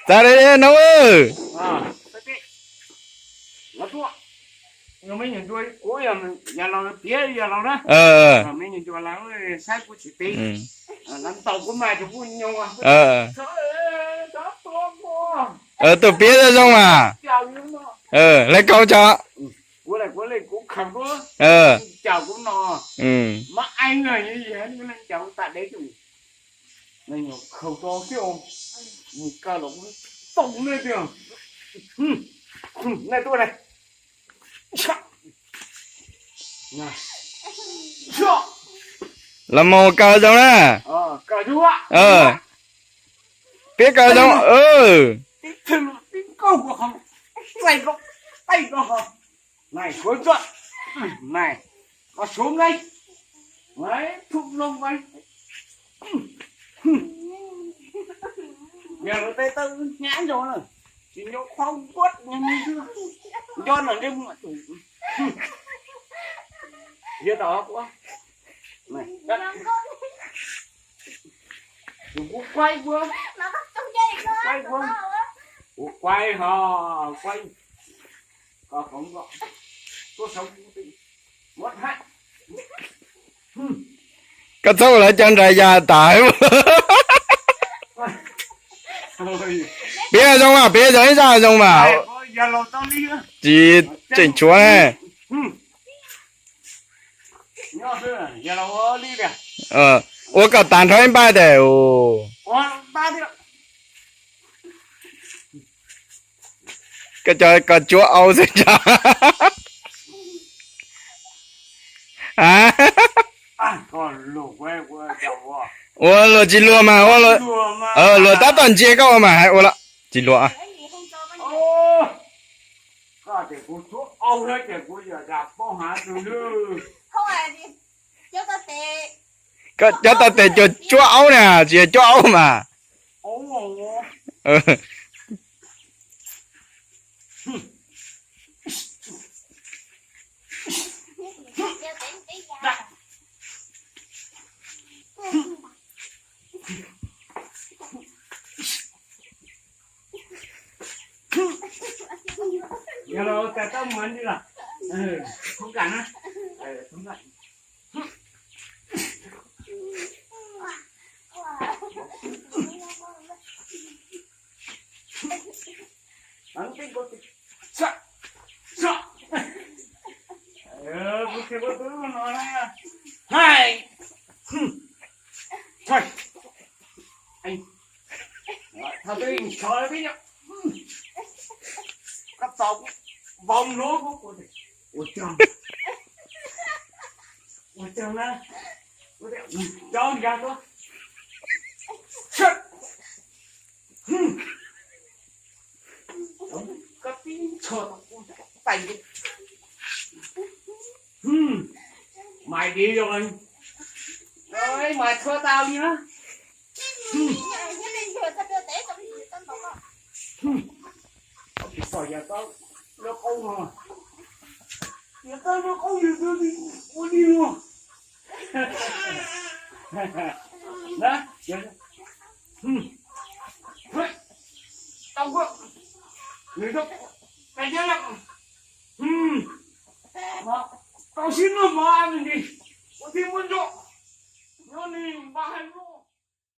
Txav li no. Tus piav zoo zoo mas. Lawv kaus tso. Los mus kaus zoo na. Piav kaus zoo. Kuv quaib ho, quaib. Koj txhob ua lawv cov nra yas tas. Piav zoo mas, piav zoo ib zaj zoo mas. Tsis tseem tshuav ne. Ua kom tas nrho ib npaij tes. Koj cov koj cuab au xwb tso. Ua luag tsis luag mas, luag tab tom ntsia koj ua mas hais ua tsis luag. Koj cov tau tes cuag cuab aub na, tsis yog cuab aub mas. Maiv div zoo, maiv txhua tau li na. Tsis pom yog tau lub qub no, yog tau lub qub yog ua li no. Tau, tau sib nug mov me ntsis, ua thiab muab nrog.